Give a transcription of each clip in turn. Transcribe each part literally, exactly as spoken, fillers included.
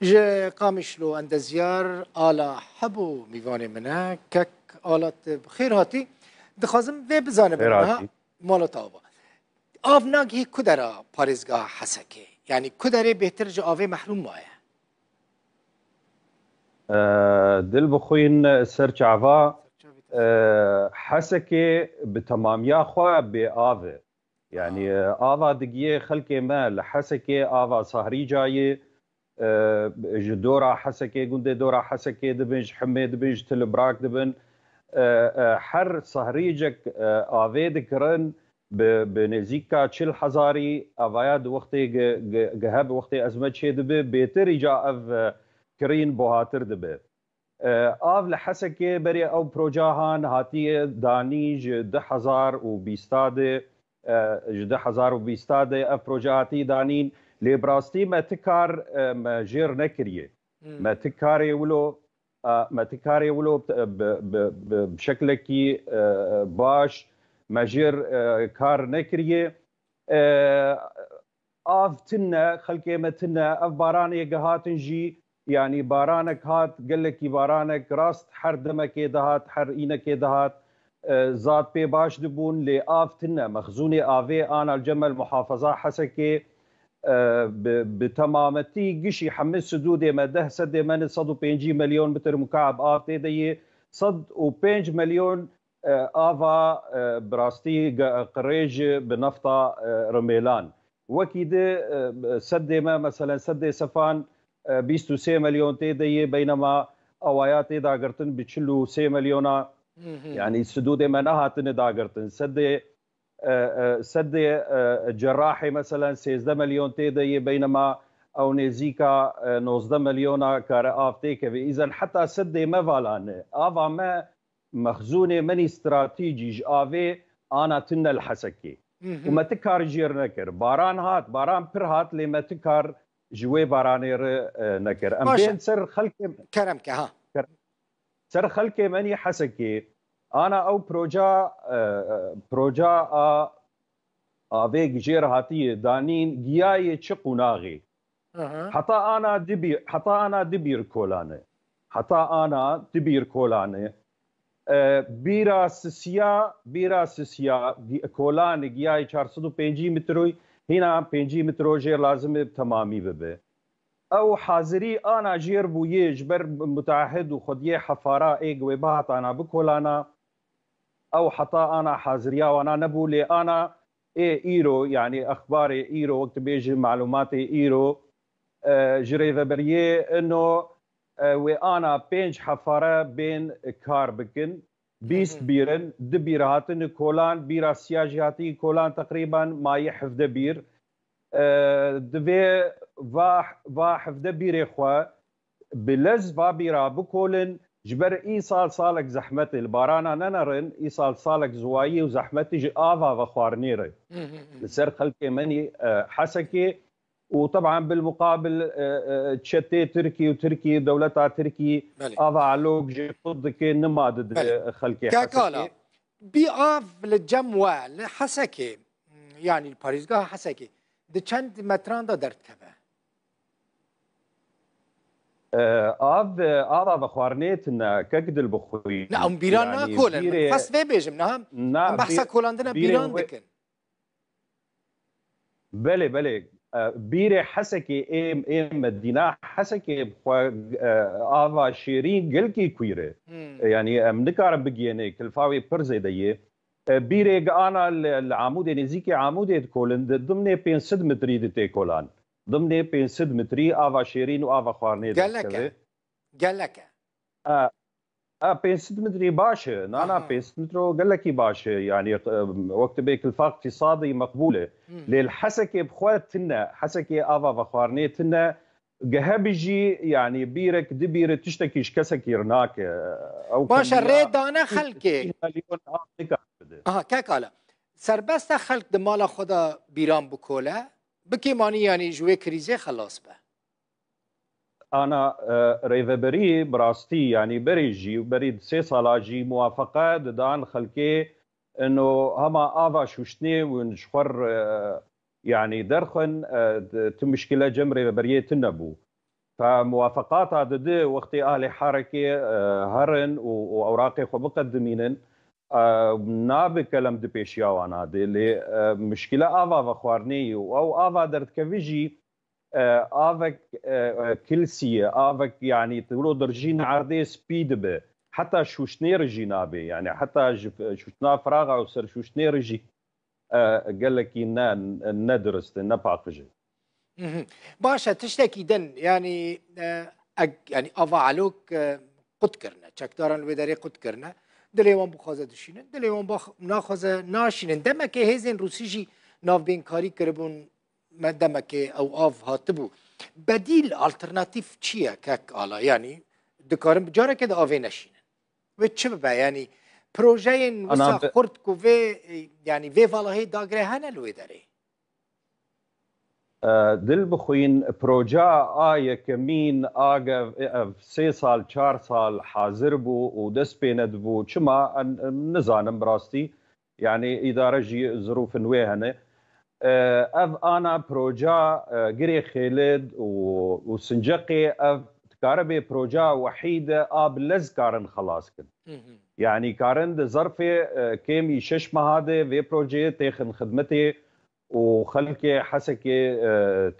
Ji Qamişlo endezyar Ala Hebo mîvanê min e. Kek Ala, tu bi xêr hatî. Dixwazim vê bizanibim Xêr niha hatî. Mala te ava. Av nagihê ku dera parêzgeha Hesekê? Yanî ku derê bêhtir ji avê mehrûm maye? E, dil bixwîn ser çava, e, Hesekê bi temamiya xwe bê av e. Yanî, e, ava digiyê xelkê me li Hesekê, ava Sahrîcayê, e, ji dora Hesekê, gundê dora Hesekê dibin, ji Himê dibin, ji Tilibrak dibin. E, e, her Sahrîcek, e, avê dikirin, bi, bi nêzîka çil hezarî avaya di wextê gi-, gi-, gihe bi wextê ezme çê dibe, bêtir îca ev, e, kirîn buhatir dibe. E, av li Hesekê berê ew proja han hatiye danî ji du hezar û bîsta de, e, ji du hezar û bîsta de ev proje hatiye danîn. Lê bi rastî me ti kar, e, me jêr nekiriye. Hmm. Me ti karê wilo, e, me ti karê wilo, e, bi, bi, bi, bi şeklekî, e, baş me jêr, e, kar nekiriye. E, Av tune, xelkê me tune, ev baranê gihatin jî, yanî baranek hat, gelekî baranek, rast her demekê dihat, her înekê dihat, e, zat pê baş dibûn, lê av tune. Mexzûnê avê ana li cem me li muhafaza Hesekê, e, bi, bi temametî gişî hemî sidûdê me, deh sedê me ne sed û pêncî milyon metre mukab av tê de yê, sed û pênc milyon e, ava, e, bi rastî ge-, qirêj bi nefta, e, rimêlan. Wekî di, e, sedê me, meselen sedê Sefan, e, bîst û sê milyon tê de yê, beynema awaya tê dagirtin bi çil û sê milyona, Hı hı. yanî sidûdê me nehatine dagirtin. Sedê, e, e, sedê, e, Cerrahê, meselen sêzdeh milyon tê de yê, beynema ew nêzîka, e, nozdeh milyona kare av têkeve. Îzen heta sedê me vala ne. Ava me mexzûnê menî stratîcî ji avê ana tune li Hesekê. Hı hı. Û me ti kar jêr nekir. Baran hat, baran pir hat, lê me ti kar ji wê baranê re, e, nekir. Em Baş e. bên ser xelkê Kerem ke ha. Ser xelkê menî Hesekê ana ew proja, e, e, proja a avê jêr hatiye danîn giyayê çi qunaxê. Aha. Heta ana dibî-, heta ana dibîr kolane. Heta ana dibîr kolane. E, bîra sisiya, bîra sisiya gi-, kolane giyayê çar sed û pêncî metroy, hîna pêncî metro jêr lazim e bi temamî bibe. Ew hazirî ana jêr bûye ji ber mutahid û xwediyê hefara ê gi wê bihatana bikolana. Ew heta ana haziriya wana nebû, lê ana ê îro, yanî exbarê îro, wek dibêje malûmatê îro, e, ji rêveberiyê ino, e, wê ana pênc hefare bên kar bikin. Bîst Hı hı. bîr in, du bîr hatine kolan, bîra siya jî hatiye kolan, teqrîben mayî hevdeh bîr. E, divê va, va hevdeh bîrê xwe bi lez va bîra bikolin, ji ber îsal salek zehmet e, li barana nenerin, îsal salek ziwayî û zehmetî ji ava vexwarinê re. Hı hı hı. Li ser xelkê menî, e, Hesekê û teban bil muqabil, e, e, çetê Tirkî û Tirkî, dewleta Tirkî Belê. ava elok jê xurt dike, nima dide Belê. xelkê Kek Hesekê. Ala, bî av li cem we, li Hesekê, yanî li parêzgeha Hesekê, di çend metran de derdikeve? E, av, e, ava vexwarinê tune, kek dil bixwî. Ne, em bîran Yanî nakolin. Min bîrê xwest vê bêjim, niha Na, em behsa bî-, kolandina bîrê bîran wê dikin. Belê, belê. E, bîrê Hesekê ê, ê Medîna Hesekê bi xwe, e, ava şêrîn gelkî kuîr e. Hmm. E, yanî em nikarin bigihêne, kilfa wê pir zêde ye. E, bîrê gi ana li, li Amûdê, nêzîkê Amûdê dikolin, di dimnê pênc sed metrî di tê kolan. Dimnê pênc sed metrî ava şêrîn û ava xwarinê Gelek e. dikeve. Gelek e. E, e, pênc sed metrî baş e. Na, na, Aha. pênc sed metro gelekî baş e. Yanî, e, wek tu bê kilfa îqtîsadî meqbûl e. Hmm. Lê li Hesekê bi xwe tune. Hesekê ava vexwarinê tune. Gehe bijî, yanî bîrek, du bîr tiştekî ji kesekî re nake. Ew Baş e, kemiya rê dane xelkê. milyon av nikare bide. Aha, kek Ala. Serbest e xelk di mala xwe de bîran bikole? Bikêmanî, yanî ji wê krîzê xelas be? Ana, e, rêveberî bi rastî, yanî berê jî, berî sê sala jî muwafeqe didan xelkê, ino hema ava şûştinê hûn ji xwe re, e, yanî derxin, e, di, tu muşkile cem rêveberiyê tune bû. Fe muwafeqata didi wextê ahlê herekê, e, herin û, û ewraqê xwe biqedimînin, e, nabe kelem di pêşiya wan de. Lê, e, mişkile ava vexwarinê ye û ew ava derdikeve jî, e, avek, e, e, kilsî ye, avek, yanî, tu wilo dirijî erdê spî dibe. Heta şûştnê re jî nabe. Yanî, heta ji f-, şûştina firaxa û serşûştnê re jî, e, gelekî ne, ne dirist e, ne paqij e. Mhm. Baş e, tiştekî din, yanî, e, eg-, yanî ava elok, e, qut kirine, çekdaran li wê derê qut kirine. Dilê wan bixwaze dişînin, dilê wan bax-, naxwaze naşînin. Demekê hêzên Rûsî jî navbênkarî kiribûn, me demekê ew av hatibû. Bedîl, alternatîf çi ye kek Ala? Yanî dikarin bi carekê de avê neşînin. Wê çi bibe? Yanî projeyên Ana wisa be- xurt ku vê, yanî vê valahê dagire hene li wê derê? E, dil bixwîn, proja a yekemîn a ge-, ev sê sal, çar sal hazir bû û dest pê nedibû. Çima? En, nizanim bi rastî. Yanî îdare jî zirûfin wê hene. E, ev ana proja, e, girê xêlid û, û sinceqê ev dikare bê proja wehîd e a bi lez karin xelas kin. Hı hı. Yanî karin di zerfê, e, kêmî şeş meha de vê projeyê têxin xidmetê û xelkê Hesekê, e,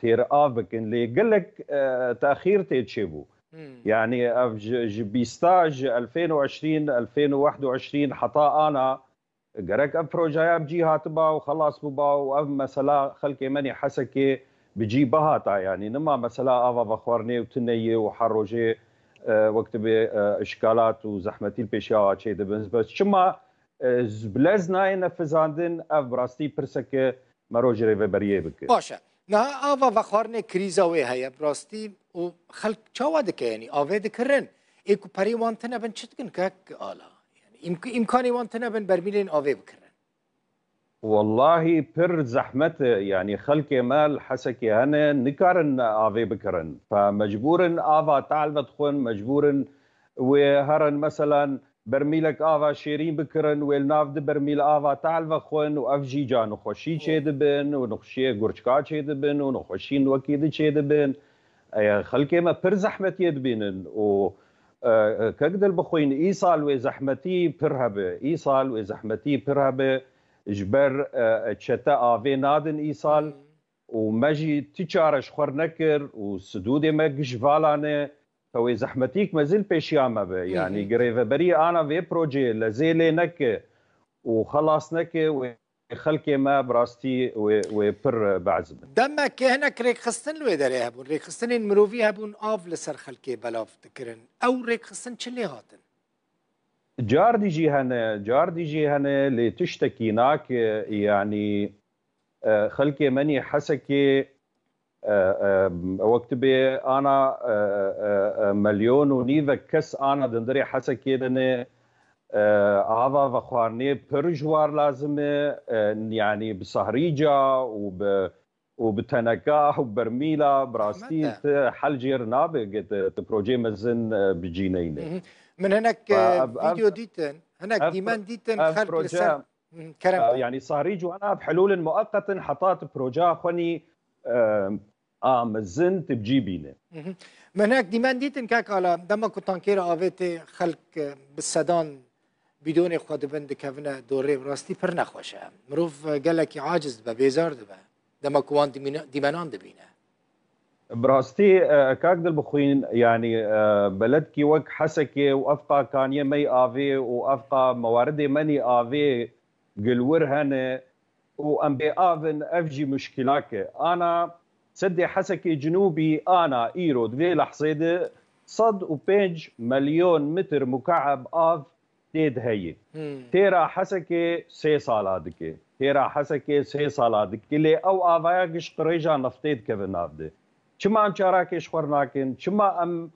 têr av bikin. Lê gelek, e, texîr tê çêbû. Hmm. Yanî ev ji, ji bîsta, ji elfên û eşrîn, elfên û wehd û eşrîn heta ana gerek ev projeya bi cî hatiba û xelas bûba û ev mesela xelkê me nê Hesekê bi cî bihata. Yanî nima mesela ava vexwarinê û tineyê û her rojê, e, wek dibê, e, işkalat û zehmetî li pêşiya wa çêdibin. Bes çima e, z-, bi lez nayê nefizandin, ev bi rastî pirseke mero ji rêveberiyê bike. Baş e. Niha ava vexwarinê krîza wê heye bi rastî û xelk çawa dike, yanî avê dikirin? Ê ku perê wan tine bin çi dikin kek Ala? Yanî îmk-, îmkanê wan tine bin bermîlên avê bikirin? Wallahî pir zehmet e, yanî xelkê me li Hesekê hene, nikarin avê bikirin. Fe mecbûr in ava tal vedixwin, mecbûr in wê herin, meselan, bermîlek ava şêrîn bikirin, wê li nav di bermîl ava tal vexwin û ev jî ca nexweşî çêdibin û nexweşiyê gurçka çêdibin û nexweşîn wekî di çêdibin. E, xelkê me pir zehmetiyê dibînin û, e, e, kek dil bixwîn, îsal wê zehmetî pir hebe, îsal wê zehmetî pir hebe, ji ber, e, çete avê nadin îsal. Hmm. Û me jî ti çare ji xwe nekir û sidûdê me giş vala ne, ew ê zehmetîk mezin pêşiya me be. Hı hı. Yanî girêveberî ana vê projeyê lezê lê neke û xelas neke, wê xelkê me bi rastî wê, wê pir behs bin. Demekê hinek rêkxistin li wê derê hebûn. Rêkxistinên mirovî hebûn, av li ser xelkê belav dikirin. Ew rêkxistin çi lê hatin? Car dî jî hene, car dî jî hene, lê tiştekî nake, yanî, e, xelkê me nî Hesekê, e, e, wek tu bê ana, e, e, e, milyon û nîvek kes ana dindirê Hesekê de ne, e, ava vexwarinê pir ji war lazim e, e, yanî bi sahrîca û bi û bi teneka û bermîla, bi rastî Zehmet e. Ti hel jêr nabe, ge ti, ti projê mezin, e, bi cî neyne. Hı hı. Min hinek, Fa e, ev, ev, vîdeo dîtin, hinek ev dîmen pro-, dîtin, ev xelk li proje, ser, hı, kerem e, ke. Yanî sahrî ciwana ev helûlin mueqet in heta ti projeya xwe nî, e, a mezin ti bi cî bîne. Hı hı. Min hinek dîmen dîtin kek Ala, dema ku tankêra avê tê xelk, e, bi sedan bîdonê xwe dibin, dikevine dorê, bi rastî pir nexweş e. Mirov, e, gelekî aciz dibe, bêzar dibe. Dema ku wan dîmîne-, dîmenan dibîne. Bi rastî, e, kak Dilbixwîn, yanî, e, beledkî wek Hesekê û evqa kaniyê me yê avê û evqa mewaridê me nî avê gilwir hene û em bê av in, ev jî muşkilak e. Ana sedê Hesekê Cinûbî ana îro di vê lehzê de sed û pênc milyon metr mukeb av tê de heye. Hmm. Têra Hesekê sê sala dike. Têra Hesekê sê sala dike. Lê ew avaya giş qirêja neftê dikeve nav de. Çima em çarakê ji xwe re nakin? Çima em,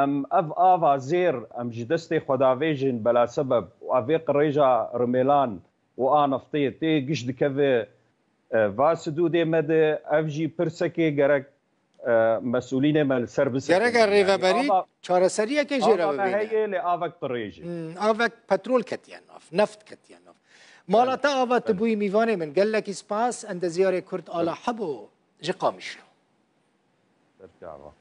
em ev ava zêr em ji destê xwe davêjin bela sebeb û ev vê qirêja rimêlan û a neftê tê giş dikeve, e, va sidûdê me de, ev jî pirsekê gerek, e, mesûlînê me li ser bisekine. Gerek e. Yanî rêveberî ava, çareseriyekê jê re bibîne. Ava me heye, lê avek qirêj e. Hmm, avek petrol ketiye nav, neft ketiye nav. Mala te ava tu bûyî mîvanê min. Gelekî spas, endezyarê Kurd Ala Hebo ji Qamişlo. Serçava.